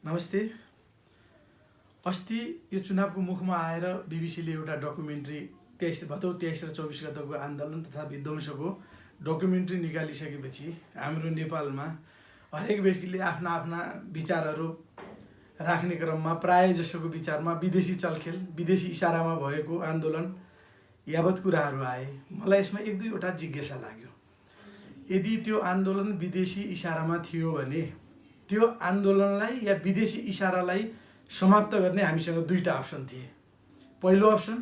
नमस्ते। अस्ति यो चुनावको मुखमा आएर बीबीसीले एउटा डकुमेन्ट्री 23 भदौ 23 र 24 गतेको आन्दोलन तथा विध्वंसको डकुमेन्ट्री निकालिसकेपछि हाम्रो नेपालमा हरेक व्यक्तिले आफ्ना आफ्ना विचारहरू राख्ने क्रममा प्राय जसोको विचारमा विदेशी चलखेल, विदेशी इसारामा भएको आन्दोलन यावत कुराहरू आए। मलाई यसमा एक दुईवटा जिज्ञासा लाग्यो। यदि त्यो आन्दोलन विदेशी इसारामा थियो भने त्यो आन्दोलनलाई या विदेशी इसारालाई समाप्त गर्ने हामीसँग दुईटा अप्सन थिए। पहिलो अप्सन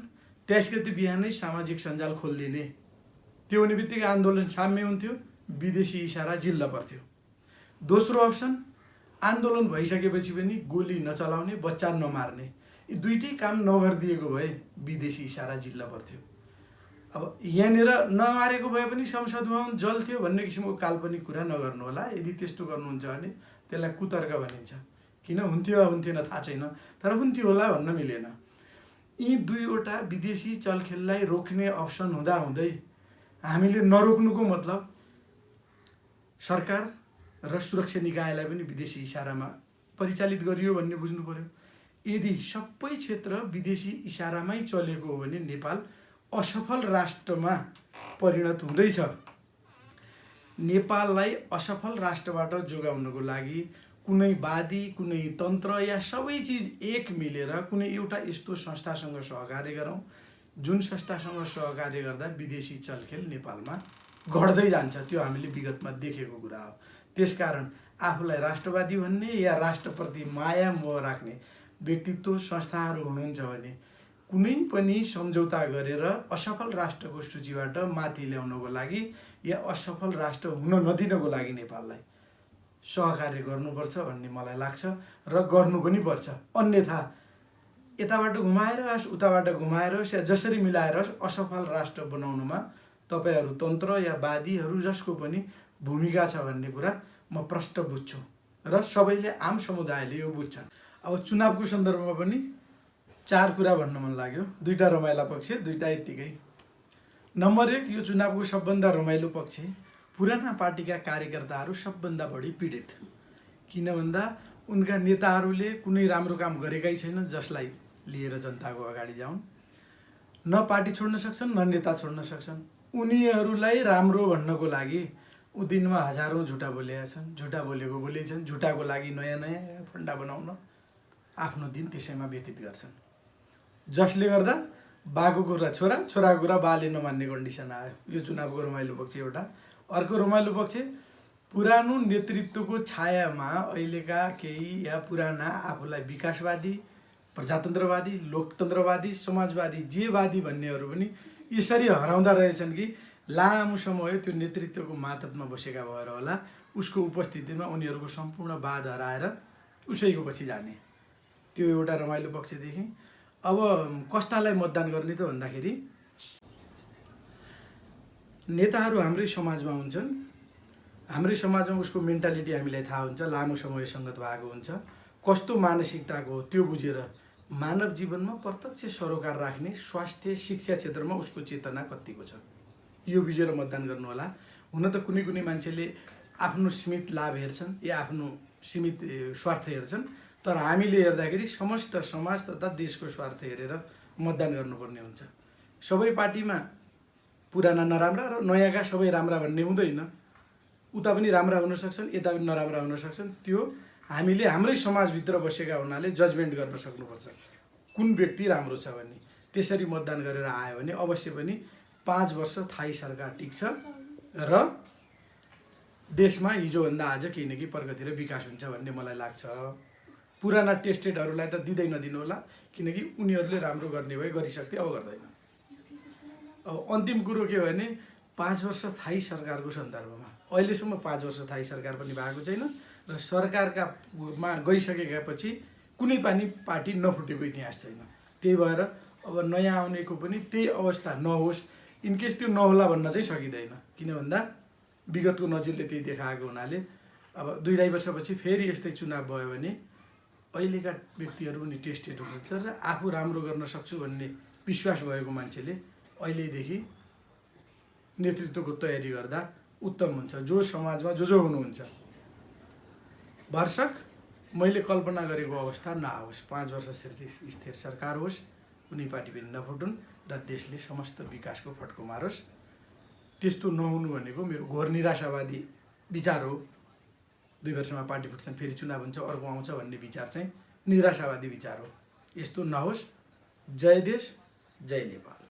23 गते बिहानै सामाजिक सञ्जाल खोलिदिने, त्यो हुने बित्तिकै आन्दोलन साम्य हुन्थ्यो, विदेशी इसारा जिल्ला पर्थ्यो। दोस्रो अप्सन आन्दोलन भइसकेपछि पनि गोली नचलाउने, बच्चा नमार्ने। यी दुईटै काम नगरिदिएको भए विदेशी इसारा जिल्ला पर्थ्यो। अब यहाँनिर नमारेको भए पनि संसदमा जल्थ्यो भन्ने किसिमको काल्पनिक कुरा नगर्नु होला। यदि त्यस्तो गर्नुहुन्छ भने त्यसलाई कुतर्क भनिन्छ। किन हुन्थ्यो वा हुन्थेन थाहा छैन, तर हुन्थ्यो होला भन्न मिलेन। यी दुईवटा विदेशी चलखेललाई रोक्ने अप्सन हुँदाहुँदै हामीले नरोक्नुको मतलब सरकार र सुरक्षा निकायलाई पनि विदेशी इसारामा परिचालित गरियो भन्ने बुझ्नु पर्यो। यदि सबै क्षेत्र विदेशी इसारामै चलेको हो भने नेपाल असफल राष्ट्रमा परिणत हुँदैछ। नेपाललाई असफल राष्ट्रबाट जोगाउनको लागि कुनै वादी, कुनै तन्त्र या सबै चिज एक मिलेर कुनै एउटा यस्तो संस्थासँग सहकार्य गरौँ जुन संस्थासँग सहकार्य गर्दा विदेशी चलखेल नेपालमा घट्दै जान्छ। त्यो हामीले विगतमा देखेको कुरा हो। त्यसकारण आफूलाई राष्ट्रवादी भन्ने या राष्ट्रप्रति माया मोह राख्ने व्यक्तित्व संस्थाहरू हुनुहुन्छ भने कुनै पनि सम्झौता गरेर असफल राष्ट्रको सूचीबाट माथि ल्याउनको लागि या असफल राष्ट्र हुन नदिनको लागि नेपाललाई सहकार्य गर्नुपर्छ भन्ने मलाई लाग्छ र गर्नु पनि पर्छ। अन्यथा यताबाट घुमाएर होस् उताबाट घुमाएर होस् या जसरी मिलाएर होस् असफल राष्ट्र बनाउनुमा तपाईहरू तन्त्र या वादीहरू जसको पनि भूमिका छ भन्ने कुरा म प्रष्ट बुझ्छु र सबैले आम समुदायले यो बुझ्छन्। अब चुनावको सन्दर्भमा पनि चार कुरा भन्न मन लाग्यो। दुईटा रमाइला पक्ष, दुईटा यत्तिकै। नम्बर 1, यो चुनावको सबभन्दा रमाइलो पक्ष पुराना पार्टीका कार्यकर्ताहरू सबभन्दा बढी पीडित। किन भन्दा उनका नेताहरूले कुनै राम्रो काम गरेकै छैन जसलाई लिएर जनताको अगाडि जाउन्। न पार्टी छोड्न सक्छन् न नेता छोड्न सक्छन्। उनीहरूलाई राम्रो भन्नको लागि दिनमा हजारौँ झुटा बोलेका छन्, झुटा बोलेको बोलिन्छन्, झुटाको लागि नयाँ नयाँ फन्डा बनाउन आफ्नो दिन त्यसैमा व्यतीत गर्छन्। जसले गर्दा बाको कुरा छोरा, छोराको कुरा बाले नमान्ने कन्डिसन आयो। यो चुनावको रमाइलो पक्ष एउटा। अर्को रमाइलो पक्ष पुरानो नेतृत्वको छायामा अहिलेका केही या पुराना आफूलाई विकासवादी, प्रजातन्त्रवादी, लोकतन्त्रवादी, समाजवादी, जे वादी भन्नेहरू पनि यसरी हराउँदा रहेछन् कि लामो समय त्यो नेतृत्वको मातहतमा बसेका भएर होला उसको उपस्थितिमा उनीहरूको सम्पूर्ण वाद हराएर उसैको पछि जाने। त्यो एउटा रमाइलो पक्ष देखेँ। अब कस्तालाई मतदान गर्ने त भन्दाखेरि नेताहरू हाम्रै समाजमा हुन्छन्। हाम्रै समाजमा उसको मेन्टालिटी हामीलाई थाहा हुन्छ, लामो समय सङ्गत भएको हुन्छ, कस्तो मानसिकताको हो त्यो बुझेर मानव जीवनमा प्रत्यक्ष सरोकार राख्ने स्वास्थ्य शिक्षा क्षेत्रमा उसको चेतना कतिको छ यो बुझेर मतदान गर्नु होला। हुन त कुनै कुनै मान्छेले आफ्नो सीमित लाभ हेर्छन् या आफ्नो सीमित स्वार्थ हेर्छन्, तर हामीले हेर्दाखेरि समस्त समाज तथा देशको स्वार्थ हेरेर मतदान गर्नुपर्ने हुन्छ। सबै पार्टीमा पुराना नराम्रा र नयाँका सबै राम्रा भन्ने हुँदैन। उता पनि राम्रा हुन सक्छन्, यता पनि नराम्रा हुन सक्छन्। त्यो हामीले हाम्रै समाजभित्र बसेका हुनाले जजमेन्ट गर्न सक्नुपर्छ कुन व्यक्ति राम्रो छ भन्ने। त्यसरी मतदान गरेर आयो भने अवश्य पनि 5 वर्ष थाई सरकार टिक्छ र देशमा हिजोभन्दा आज केही न केही प्रगति र विकास हुन्छ भन्ने मलाई लाग्छ। पुराना टेस्टेडहरूलाई त दिँदै नदिनु होला, किनकि उनीहरूले राम्रो गर्ने भए गरिसक्थे, अब गर्दैन। अब अन्तिम कुरो के हो भने 5 वर्ष थाई सरकारको सन्दर्भमा अहिलेसम्म 5 वर्ष थाई सरकार पनि भएको छैन र सरकारकामा गइसकेपछि कुनै पनि पार्टी नफुटेको इतिहास छैन। त्यही भएर अब नयाँ आउनेको पनि त्यही अवस्था नहोस्। इनकेस त्यो नहोला भन्न चाहिँ सकिँदैन। किन भन्दा विगतको नजिरले त्यही देखाएको हुनाले अब 2-2.5 वर्षपछि फेरि यस्तै चुनाव भयो भने अहिलेका व्यक्तिहरू पनि टेस्टेड हुनुहुन्छ र आफू राम्रो गर्न सक्छु भन्ने विश्वास भएको मान्छेले अहिलेदेखि नेतृत्वको तयारी गर्दा उत्तम हुन्छ। जो समाजमा जो हुनुहुन्छ भरसक मैले कल्पना गरेको अवस्था नआओस्। 5 वर्ष स्थिर सरकार होस्, कुनै पार्टी पनि नफुटुन् र देशले समस्त विकासको फड्को मारोस्। त्यस्तो नहुनु भनेको मेरो घोर निराशावादी विचार हो। 2 वर्षमा पार्टी फुट्छन्, फेरि चुनाव हुन्छ, अर्को आउँछ भन्ने विचार चाहिँ निराशावादी विचार हो। यस्तो नहोस्। जय देश, जय नेपाल।